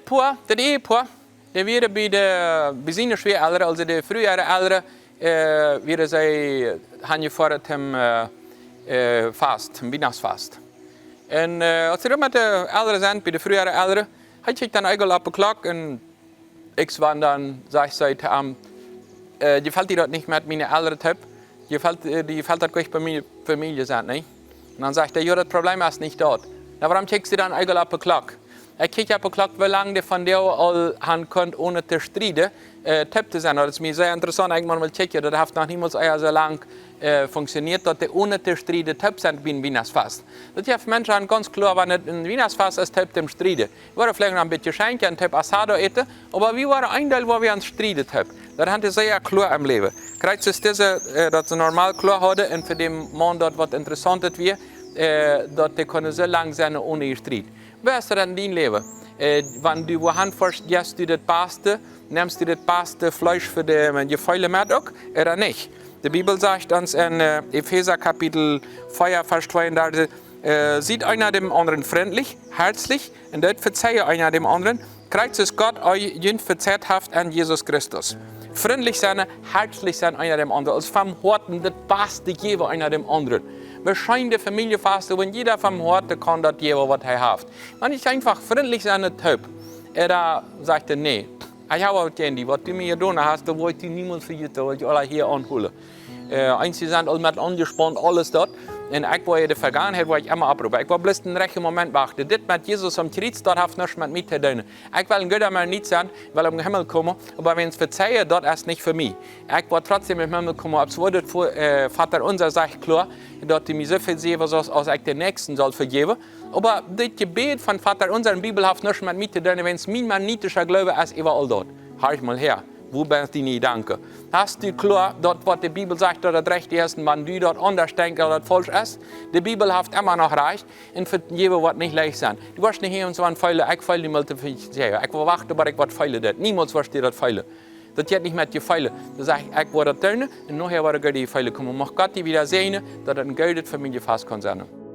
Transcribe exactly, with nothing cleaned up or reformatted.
Poa, daut Ehepoa, dee wieren bie de, bie siene Schwieaelren, aulsoo de Fru äare Elren, äh, wieren see hanjefoaren tom, äh, äh, Fast, tom Wienachtsfast. Un, äh, aus see dan met de Elren sent, bie de Fru äare Elren, haud ekj dan eagle opp de Klock un ekj wia dan, sajcht see to am, äh, jefelt die daut nich met miene Elren toop? Jefelt, äh, die jefelt daut goa nich bie miene Famielje sennen, nä? Un dan sajcht hee, jo, daut Problem es nich daut. Na, wuarom kjikjst du dan eagle opp de Klock? Ekj kjikj opp de Klock, woo lang dee vondoag aul han kunt onen to strieden, äh, toop to sennen. Daut es mie sea interessaunt, ekj mott mol kjikjen, daut haft noch niemols ea soo lang, äh, funkjsioneet, daut dee onen to strieden toop sent bie een Wienachtsfast. Daut jeft Menschen aun gaunz kloa, wan et een Wienachtsfast es, toop toom strieden. Wie woaren veleicht noch een bät Jeschenkje un toop Asado äten, oba wie woaren een Deel, wua wie ons strieden toop. Daut haft hee sea kloa em Läwen. Krakjt soo aus dise, äh, daut see normal kloa hauden un fa dän Maun daut waut Interessauntet wia, äh, daut dee kunnen soo lang sennen onen Jestriet. Woo es daut en dien Läwen? Äh, wan du wua han foascht, jeist du daut baste, nemst du daut baste Fleesch fa de, äh, Jefeele met uk, ooda nich? De Bibel sajcht ons en, äh, Efeesa Kapitel vea, Varsch tweeundartich, äh, siet eena däm aundren frintlich, hartlich, un doot vezeien eena däm aundren, krakjt soo aus Gott junt vejäft haft en Jesus Christus. Frintlich sennen, hartlich sennen eena däm aundren, aulsoo vom Hoaten daut baste jäwen eena däm aundren. Wie scheenet Famieljefasten, wan jieda vom Hoaten kaun daut jäwen, waut hee haft. Wan ekj eefach frintlich sie toop, äh, dan sajcht hee, nä. Ekj hab waut jäajen die, waut du mie jedonen hast, daut woa ekj die niemols vejäten, woa ekj aula hia aunhoolen. Äh, eenje sent aul met aunjespaunt, aules daut. Un ekj woa de Vegangenheit, woa ekj emma oproopen. Ekj woa bloos dän rajchten Moment wachten. Dit met Jesus aum Kjriez, daut haft nuscht met mie to doonen. Ekj well een gooda Mensch sennen, well em Himmel komen, oba wan ekj vezeien, daut es nich fa mie. Ekj woa trotzdäm em Himmel komen, oba daut, äh, Vaterunser sajcht kloa, daut du mie soo väl vejäwen saust, aus ekj dän Näakjsten saul vejäwen. Oba dit Jebäd von Vaterunser en de Bibel haft nuscht met mie to doonen, wan mien mennonitischa Gloowen es äwa aul daut. Horch mol häa, wua best du nu, danke? Hast du kloa, daut waut de Bibel sajcht, daut daut rajcht es, un wan du daut aundasch denkjst, daut daut faulsch es? De Bibel haft emma noch rajcht, un vejäwen woat nich leicht sennen. Du woascht nich irjentwann feelen, ekj feel die mol to vejäwen. Ekj woa wachten, bat ekj waut feelen deed. Niemols woascht du daut feelen. Daut jeit nich met Jefeele. Du sajchst, ekj woa daut doonen, un nohäa woaren goode Jefeele komen. Mucht Gott die wada säajnen, daut et een goodet Famieljefasten kaun sennen.